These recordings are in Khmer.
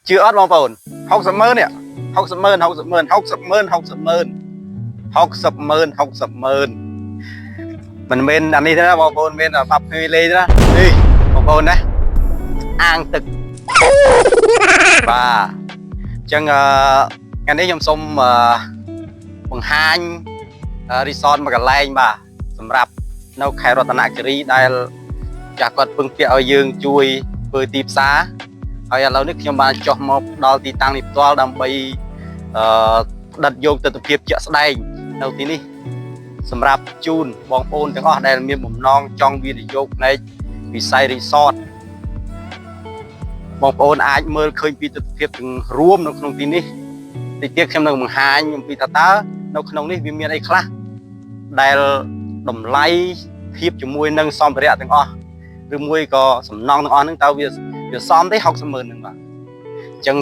ជឿអត់បងប្អូន60ម៉ឺននេះ60ម៉ឺន60ម៉ឺន60ម៉ឺន60ម៉ឺន60ម៉ឺន60ម៉ឺនមិនមែនអានេះទេណាបងប្អូនមានបាប់ភីលេទេណានេះបងប្អូនណាអាងទឹកបាទអញ្ចឹងអឺថ្ងៃនេះខ្ញុំសូមអឺបង្ហាញរីសតមួយកន្លែងបាទសម្រាប់នៅខេត្តរតនគិរីដែលចាស់គាត់ពឹងពាក់ឲ្យយើងជួយធ្វើទីផ្សារ ហើយឥឡូវនេះខ្ញុំបានចុះមកដល់ទីតាំងនេះផ្ទាល់ដើម្បីអឺផ្ដិតយកទស្សនវិជ្ជាជាក់ស្ដែងនៅទីនេះសម្រាប់ជូនបងប្អូនទាំងអស់ដែលមានបំណងចង់វិនិយោគផ្នែកវិស័យរីសតបងប្អូនអាចមើលឃើញពីទស្សនវិជ្ជាទាំងរួមនៅក្នុងទីនេះតិចទៀតខ្ញុំនឹងបង្ហាញអំពីថាតើនៅក្នុងនេះវាមានអីខ្លះដែលតម្លៃធៀបជាមួយនឹងសម្ភារៈទាំងអស់ឬមួយក៏សំណង់ទាំងអស់ហ្នឹងតើវាវាសមទេ60ម៉ឺនហ្នឹងបាទអញ្ចឹង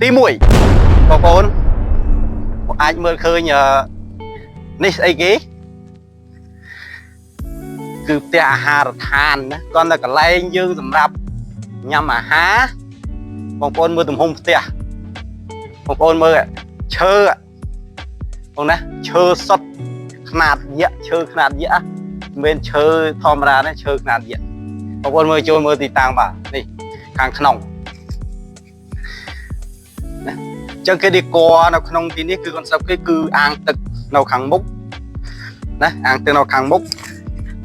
ទី1បងប្អូនអាចមើលឃើញអឺនេះស្អីគេគឺផ្ទះអាហារដ្ឋានណាគាត់នៅកន្លែងយើងសម្រាប់ញ៉ាំអាហារបងប្អូនមើលទំហំផ្ទះបងប្អូនមើលឈើបងណាឈើសុតខ្នាតយក្សឈើខ្នាតយក្សមិនមែនឈើធម្មតាទេឈើខ្នាតយក្សបងប្អូនមើលចូលមើលទីតាំងបាទនេះខាងក្នុងណាអញ្ចឹងគេឌីកនៅក្នុងទីនេះគឺ concept គេគឺអាងទឹកនៅខាងមុខណាអាងទឹកនៅខាងមុខ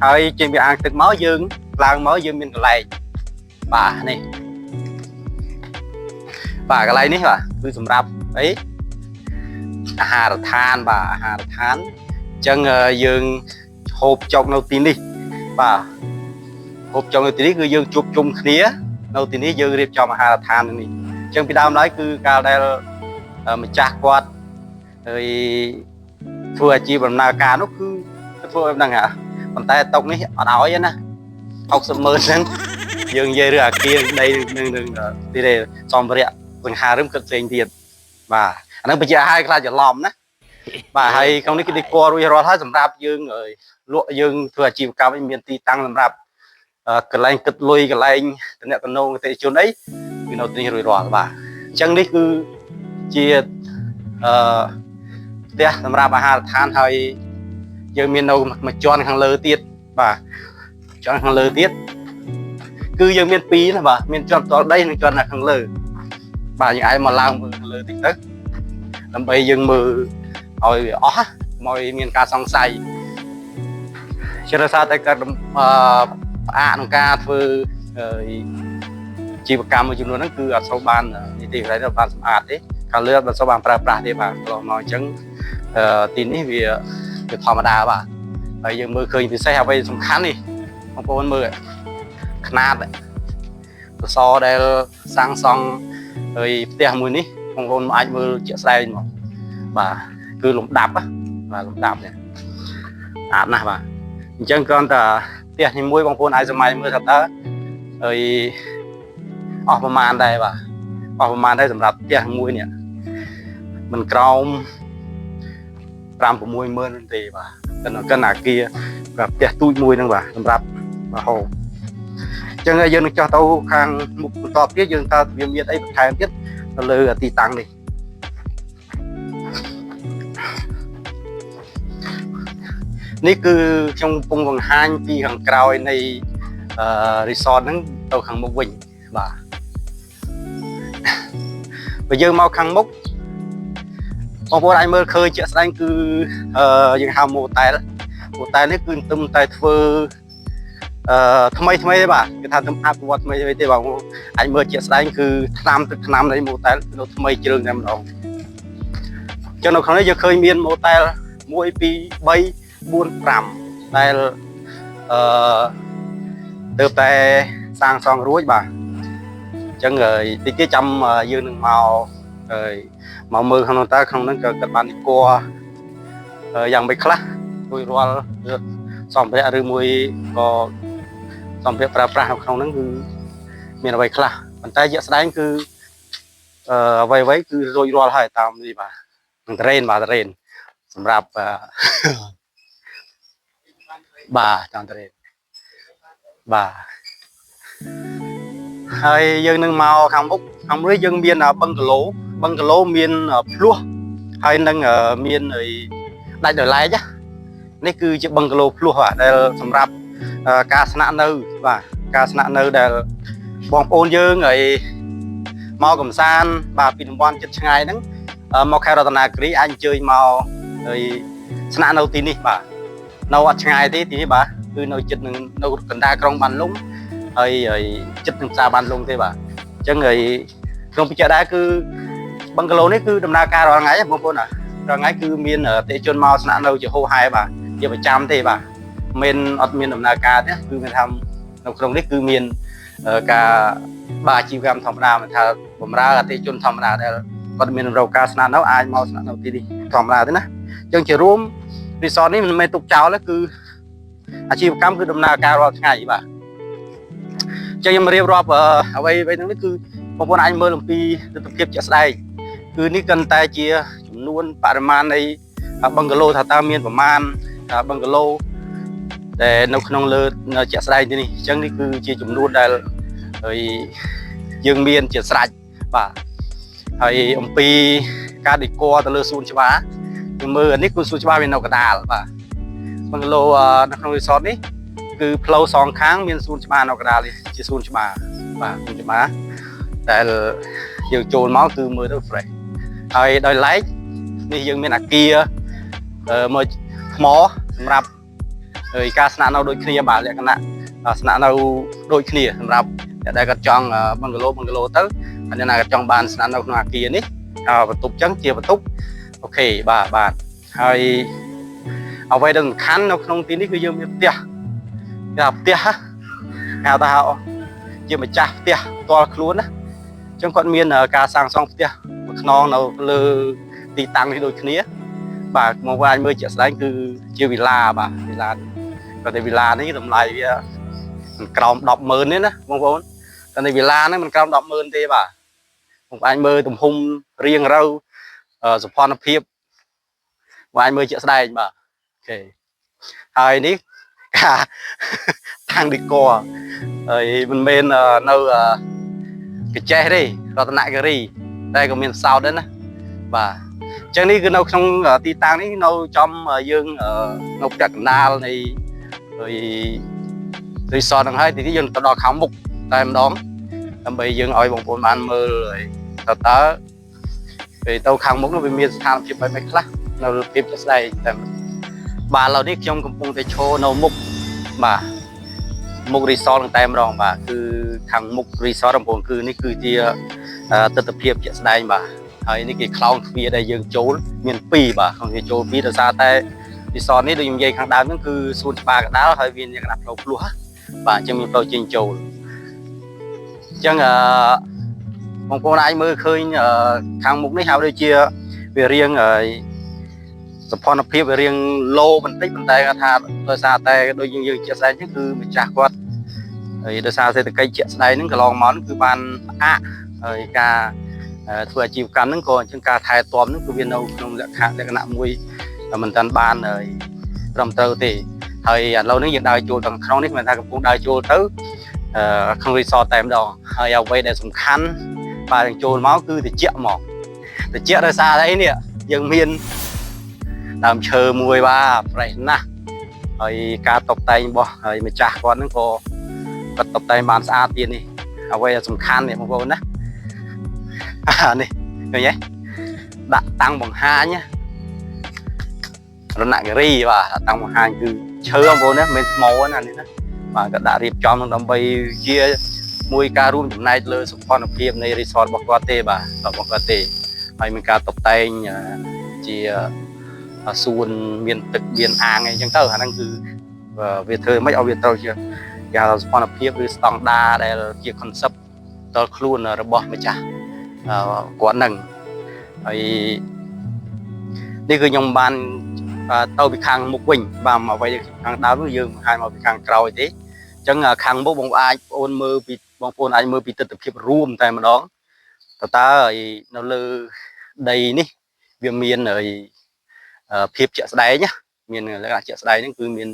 ហើយចេញពីអាងទឹកមកយើងឡើងមកយើងមានកន្លែងបាទនេះបាទកន្លែងនេះបាទគឺសម្រាប់អីអាហារដ្ឋានបាទអាហារដ្ឋានអញ្ចឹងយើងហូបចុកនៅទីនេះបាទហូបចុកនៅទីនេះគឺយើងជួបជុំគ្នានៅទីនេះយើងរៀបចំអាហារដ្ឋាននេះអញ្ចឹងពីដើមឡើយគឺកាលដែលម្ចាស់គាត់ហើយធ្វើអាជីពដំណើរការនោះគឺធ្វើបែបហ្នឹងហ่ะប៉ុន្តែតុកនេះអត់ឲ្យទេណា60ម៉ឺនហ្នឹងយើងនិយាយរឿងអាគារដីនឹងនឹងទីនេះសម្ភារៈសង្ហារឹមគិតផ្សេងទៀតបាទអាហ្នឹងបញ្ជាក់ឲ្យខ្លាចច្រឡំណាបាទហើយក្នុងនេះគឺឌីករួចរាល់ហើយសម្រាប់យើងលក់យើងធ្វើអាជីវកម្មមានទីតាំងសម្រាប់កន្លែងគិតលុយកន្លែងតំណតំណងអតិថិជនអីគឺនៅទីនេះរួចរាល់បាទអញ្ចឹងនេះគឺជាអឺផ្ទះសម្រាប់អាហារដ្ឋានហើយយើងមាននៅមួយជាន់ខាងលើទៀតបាទជាន់ខាងលើទៀតគឺយើងមានពីរណាបាទមានជាន់ផ្ទាល់ដីនិងជាន់នៅខាងលើបាទយើងអាចមកឡើងមើលខាងលើតិចទៅដើម្បីយើងមើលឲ្យវាអស់មកឲ្យមានការសង្ស័យជារសារតែគាត់អឺផ្អាកក្នុងការធ្វើជីវកម្មមួយចំនួនហ្នឹងគឺអត់សូវបាននីតិវិធីបានសម្អាតទេខាងលើអត់សូវបានប្រើប្រាស់ទេបាទកន្លងមកអញ្ចឹងទីនេះវាវាធម្មតាបាទហើយយើងមើលឃើញពិសេសអ្វីសំខាន់នេះបងប្អូនមើលខ្នាតសសរដែលសាងសង់ហើយផ្ទះមួយនេះបងប្អូនអាចមើលជាក់ស្ដែងមកបាទគឺលំដាប់បាទលំដាប់នេះស្អាតណាស់បាទអញ្ចឹងគ្រាន់តែផ្ទះនេះមួយបងប្អូនអាចសម័យមើលថាតើហើយអស់ប្រមាណដែរបាទអស់ប្រមាណដែរសម្រាប់ផ្ទះមួយនេះមិនក្រោម5 6ម៉ឺនទេបាទកិនកិនអាគារបាទផ្ទះទូចមួយហ្នឹងបាទសម្រាប់បាទហូបអញ្ចឹងយើងនឹងចោះទៅខាងមុខបន្តទៀតយើងតើវាមានអីបន្ថែមទៀតទៅលើទីតាំងនេះនេះគឺខ្ញុំកំពុងបង្ហាញពីខាងក្រោយនៃអឺ resort ហ្នឹងទៅខាងមុខវិញបាទបើយើងមកខាងមុខបងប្អូនអាចមើលឃើញជាក់ស្ដែងគឺអឺយើងហៅ motel motel នេះគឺទើបតែធ្វើអឺថ្មីថ្មីទេបាទគេថាទើបអភិវឌ្ឍថ្មីថ្មីទេបងអាចមើលជាក់ស្ដែងគឺថ្នាំទឹកថ្នាំនៃ motel គឺនៅថ្មីជ្រើងតែម្ដងអញ្ចឹងនៅក្នុងនេះយើងឃើញមាន motel 1 2 3 4 5ដែលអឺទើបតែសាងសង់រួចបាទអញ្ចឹងតិចទៀតចាំយើងនឹងមកហើយមកមើលក្នុងតើក្នុងហ្នឹងក៏គាត់បាននិគយ៉ាងម៉េចខ្លះរួចរាល់សម្ភារៈឬមួយក៏សម្ភារៈប្រើប្រាស់នៅក្នុងហ្នឹងគឺមានអ្វីខ្លះប៉ុន្តែជាក់ស្ដែងគឺអឺអ្វីអ្វីគឺរួចរាល់ហើយតាមនេះបាទនឹងត្រេនបាទត្រេនសម្រាប់បាទតាមត្រេនបាទ ហើយយើងនឹងមកខាងមុខខាងមុខនេះយើងមានបឹងកាឡូបឹងកាឡូមានភ្លោះហើយនឹងមានដាច់ដោយឡែកណានេះគឺជាបឹងកាឡូភ្លោះបាទដែលសម្រាប់ការស្នាក់នៅបាទការស្នាក់នៅដែលបងប្អូនយើងហើយមកកំសាន្តបាទពីតំបន់ជិតឆ្ងាយហ្នឹងមកខេត្តរតនគិរីអាចអញ្ជើញមកហើយស្នាក់នៅទីនេះបាទនៅអត់ឆ្ងាយទេទីនេះបាទគឺនៅជិតនឹងនៅកណ្ដាលក្រុងបានលុងហើយហើយជិតនឹងផ្សារបានលុងទេបាទអញ្ចឹងហើយក្នុងពិចារដែរគឺបឹងកាឡូនេះគឺដំណើរការរាល់ថ្ងៃបងប្អូនណារាល់ថ្ងៃគឺមានអតិថិជនមកស្នាក់នៅជាហូរហែបាទជាប្រចាំទេបាទមិនអត់មានដំណើរការទេគឺមានថានៅក្នុងនេះគឺមានការបាទអាជីវកម្មធម្មតាមិនថាបំរើអតិថិជនធម្មតាដែលគាត់មានតម្រូវការស្នាក់នៅអាចមកស្នាក់នៅទីនេះធម្មតាទេណាអញ្ចឹងជារួម resort នេះមិនមែនទុកចោលទេគឺអាជីវកម្មគឺដំណើរការរាល់ថ្ងៃបាទអញ្ចឹងខ្ញុំរៀបរាប់អ្វីអ្វីហ្នឹងនេះគឺបងប្អូនអាចមើលអំពីទស្សនវិជ្ជាជាក់ស្ដែងគឺនេះគិនតែជាចំនួនបរិមាណនៃបឹងកាឡូថាតើមានប្រមាណបឹងកាឡូដែលនៅក្នុងលើជាក់ស្ដែងទីនេះអញ្ចឹងនេះគឺជាចំនួនដែលហើយយើងមានជាស្រេចបាទហើយអំពីការដេកទៅលើសួនច្បារយើងមើលអានេះគឺសួនច្បារវានៅកណ្ដាលបាទបឹងកាឡូនៅក្នុង resort នេះគឺផ្លូវសងខាងមានសួនច្បារនៅកណ្ដាលនេះជាសួនច្បារបាទសួនច្បារដែលយើងចូលមកគឺមើលទៅ fresh ហើយដោយឡែកនេះយើងមានអាគារមកថ្មសម្រាប់ហើយការស្នាក់នៅដូចគ្នាបាទលក្ខណៈស្នាក់នៅដូចគ្នាសម្រាប់អ្នកដែលគាត់ចង់បឹងកាឡូបឹងកាឡូទៅហើយអ្នកណាគាត់ចង់បានស្នាក់នៅក្នុងអាគារនេះបន្ទប់ចឹងជាបន្ទប់OK បាទបាទហើយអ្វីដែលសំខាន់នៅក្នុងទីនេះគឺយើងមានផ្ទះគេថាផ្ទះហៅថាជាម្ចាស់ផ្ទះផ្ទាល់ខ្លួនណាអញ្ចឹងគាត់មានការសាងសង់ផ្ទះមួយខ្នងនៅលើទីតាំងនេះដូចគ្នាបាទមកអាចមើលជាក់ស្ដែងគឺជាវិឡាបាទវិឡាគាត់តែវិឡានេះតម្លៃវាមិនក្រោម100000ទេណាបងប្អូនតែในវិឡាហ្នឹងមិនក្រោម100000ទេបាទបងប្អូនមើលទំហំរៀងរូវសុភ័ណភាពបងអាចមើលជាក់ស្ដែងបាទ OK ហើយនេះការ តាំងឌីកហើយមិនមែននៅកញ្ចេះទេរតនគិរីតែក៏មានសោតដែរណាបាទអញ្ចឹងនេះគឺនៅក្នុងទីតាំងនេះនៅចំយើងនៅពាក់កណ្ដាលនៃហើយ resort ហ្នឹងហើយទីនេះយើងទៅដល់ខាងមុខតែម្ដងដើម្បីយើងឲ្យបងប្អូនបានមើលហើយតើតើពេលទៅខាងមុខនោះវាមានស្ថានភាពបែបម៉េចខ្លះនៅភាពជាក់ស្ដែងតែបាទឥឡូវនេះខ្ញុំកំពុងតែឈរនៅមុខបាទមុខ resort ហ្នឹងតែម្ដងបាទគឺខាងមុខ resort បងប្អូនគឺនេះគឺជាទស្សនវិជ្ជាជាក់ស្ដែងបាទហើយនេះគេខ្លោងទ្វារដែលយើងចូលមាន2បាទក្នុងគេចូល2ដោយសារតែ resort នេះដូចខ្ញុំនិយាយខាងដើមហ្នឹងគឺសួនច្បារកណ្ដាលហើយវាមានលក្ខណៈផ្លូវភ្លោះបាទអញ្ចឹងមានផ្លូវចេញចូលអញ្ចឹងអឺបងប្អូនអាចមើលឃើញខាងមុខនេះហៅដូចជាវារៀងសភនភាពវារៀងលោបន្តិចប៉ុន្តែគាត់ថាដោយសារតែដូចយើងយើងជាក់ស្ដែងហ្នឹងគឺម្ចាស់គាត់ហើយដោយសារសេដ្ឋកិច្ចជាក់ស្ដែងហ្នឹងកន្លងមកហ្នឹងគឺបានផ្អាកហើយការធ្វើអាជីវកម្មហ្នឹងក៏អញ្ចឹងការថែទាំហ្នឹងគឺវានៅក្នុងលក្ខណៈលក្ខណៈមួយមិនតាន់បានហើយត្រឹមត្រូវទេហើយឥឡូវនេះយើងដើរចូលទៅក្នុងនេះមិនថាកំពុងដើរចូលទៅក្នុង resort តែម្ដងហើយអ្វីដែលសំខាន់បាទយើងចូលមកគឺតិចមកតិចដោយសារអីនេះយើងមានដើមឈើមួយបាទ fresh ណាស់ហើយការតុបតែងរបស់ហើយម្ចាស់គាត់ហ្នឹងក៏គាត់តុបតែងបានស្អាតទៀតនេះអ្វីដែលសំខាន់នេះបងប្អូនណាអានេះឃើញទេដាក់តាំងបង្ហាញរណគិរីបាទតាំងបង្ហាញគឺឈើបងប្អូនណាមិនមែនថ្មណានេះណាបាទក៏ដាក់រៀបចំនឹងដើម្បីជាមួយការរួមចំណែកលើសោភ័ណភាពនៃ resort របស់គាត់ទេបាទរបស់គាត់ទេហើយមានការតុបតែងជាសួនមានទឹកមានអាងអីចឹងទៅអាហ្នឹងគឺវាធ្វើមិនឲ្យវាត្រូវជាគេហៅថាសោភ័ណភាពឬស្តង់ដាដែលជា concept ដល់ខ្លួនរបស់ម្ចាស់គាត់ហ្នឹងហើយនេះគឺខ្ញុំបានទៅពីខាងមុខវិញបាទអ្វីខាងដើមនោះយើងបង្ហាញមកពីខាងក្រោយទេអញ្ចឹងខាងមុខបងអាចបងមើលពីបងប្អូនអាចមើលពីទស្សនវិជ្ជារួមតែម្ដងតើតើនៅលើដីនេះវាមានភាពជាក់ស្ដែងណាមានលក្ខណៈជាក់ស្ដែងហ្នឹងគឺមាន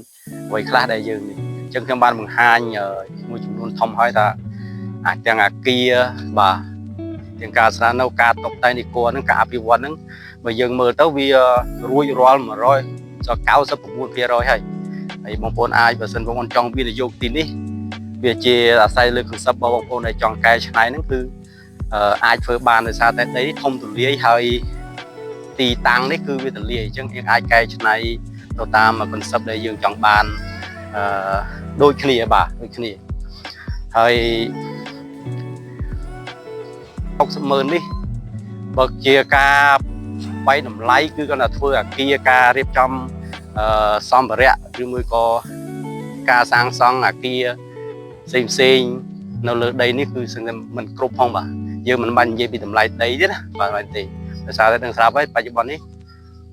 អ្វីខ្លះដែលយើងនេះអញ្ចឹងខ្ញុំបានបង្ហាញមួយចំនួនធំហើយថា អាចទាំងអាគារបាទទាំងការស្នាក់នៅការតុបតែងដេគ័រហ្នឹងការអភិវឌ្ឍហ្នឹងបើយើងមើលទៅវារួចរាល់100 99%ហើយហើយបងប្អូនអាចបើសិនបងប្អូនចង់វិនិយោគទីនេះវាជាអាស្រ័យលើ concept របស់បងប្អូនដែលចង់កែច្នៃហ្នឹងគឺអាចធ្វើបានដោយសារតែដីធំទូលាយហើយទីតាំងនេះគឺវាទូលាយអញ្ចឹងយើងអាចកែច្នៃទៅតាម concept ដែលយើងចង់បានដូចគ្នាបាទដូចគ្នាហើយ60ម៉ឺននេះបើជាការបែកតម្លៃគឺគាត់ថាធ្វើអាគារការរៀបចំសម្ភារៈឬមួយក៏ការសាងសង់អាគារផ្សេងផ្សេងនៅលើដីនេះគឺសឹងតែមិនគ្រប់ផងបាទយើងមិនបាច់និយាយពីតម្លៃដីទេណាបាទមិនទេដោយសារតែដឹងស្រាប់ហើយបច្ចុប្បន្ននេះ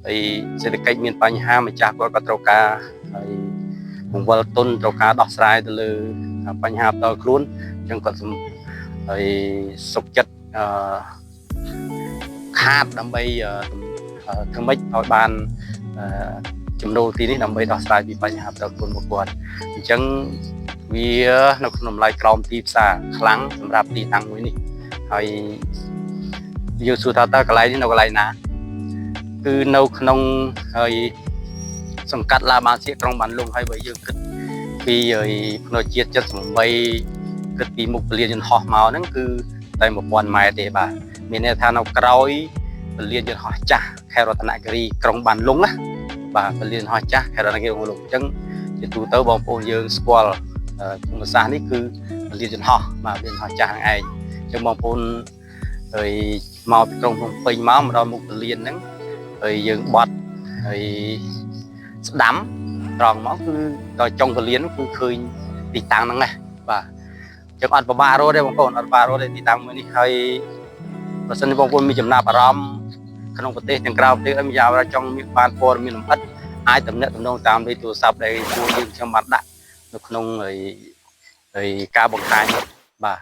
ហើយសេដ្ឋកិច្ចមានបញ្ហាម្ចាស់គាត់ក៏ត្រូវការហើយបង្វិលទុនត្រូវការដោះស្រាយទៅលើបញ្ហាផ្ទាល់ខ្លួនអញ្ចឹងគាត់សំហើយសុខចិត្តខាតដើម្បីធ្វើម៉េចឲ្យបានចំណូលទីនេះដើម្បីដោះស្រាយពីបញ្ហាផ្ទាល់ខ្លួនរបស់គាត់អញ្ចឹងវានៅក្នុងតម្លៃក្រោមទីផ្សារខ្លាំងសម្រាប់ទីតាំងមួយនេះហើយយើងសួរថាតើកន្លែងនេះនៅកន្លែងណាគឺនៅក្នុងហើយសង្កាត់ឡាបានសៀកក្រុងបានលុងហើយបើយើងគិតពីហើយផ្លូវជាតិ78គិតពីមុខពលានយន្តហោះមកហ្នឹងគឺតែ1000ម៉ែត្រទេបាទមានន័យថានៅក្រោយពលានយន្តហោះចាស់ខេត្តរតនគិរីក្រុងបានលុងណាបាទពលានយន្តហោះចាស់ខេត្តរតនគិរីក្រុងបានលុងអញ្ចឹងជាទូទៅបងប្អូនយើងស្គាល់ភូមិសាស្ត្រនេះគឺពលានយន្តហោះបាទពលានយន្តហោះចាស់ហ្នឹងឯងអញ្ចឹងបងប្អូនហើយមកពីក្រុងភ្នំពេញមកមកដល់មុខពលានហ្នឹងហើយយើងបត់ហើយស្ដាំត្រង់មកគឺដល់ចុងពលានគឺឃើញទីតាំងហ្នឹងណាបាទអញ្ចឹងអត់ពិបាករកទេបងប្អូនអត់ពិបាករកទេទីតាំងមួយនេះហើយបើសិនជាបងប្អូនមានចំណាប់អារម្មណ៍ក្នុងប្រទេសទាំងក្រៅប្រទេសអីយ៉ាងចង់មានបានព័ត៌មានលម្អិតអាចតំណាក់តំណងតាមលេខទូរស័ព្ទដែលពួកយើងខ្ញុំបានដាក់នៅក្នុងហើយហើយការបង្ហាញបាទ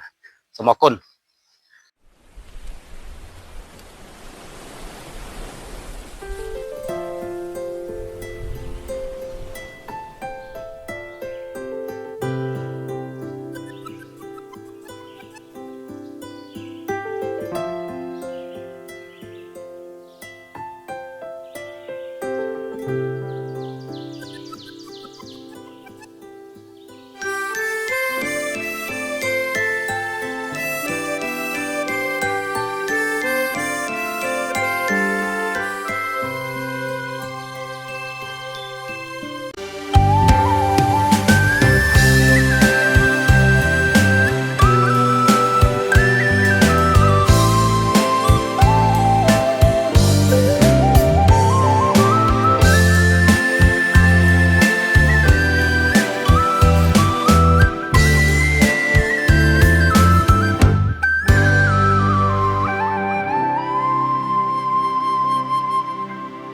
សូមអរគុណ។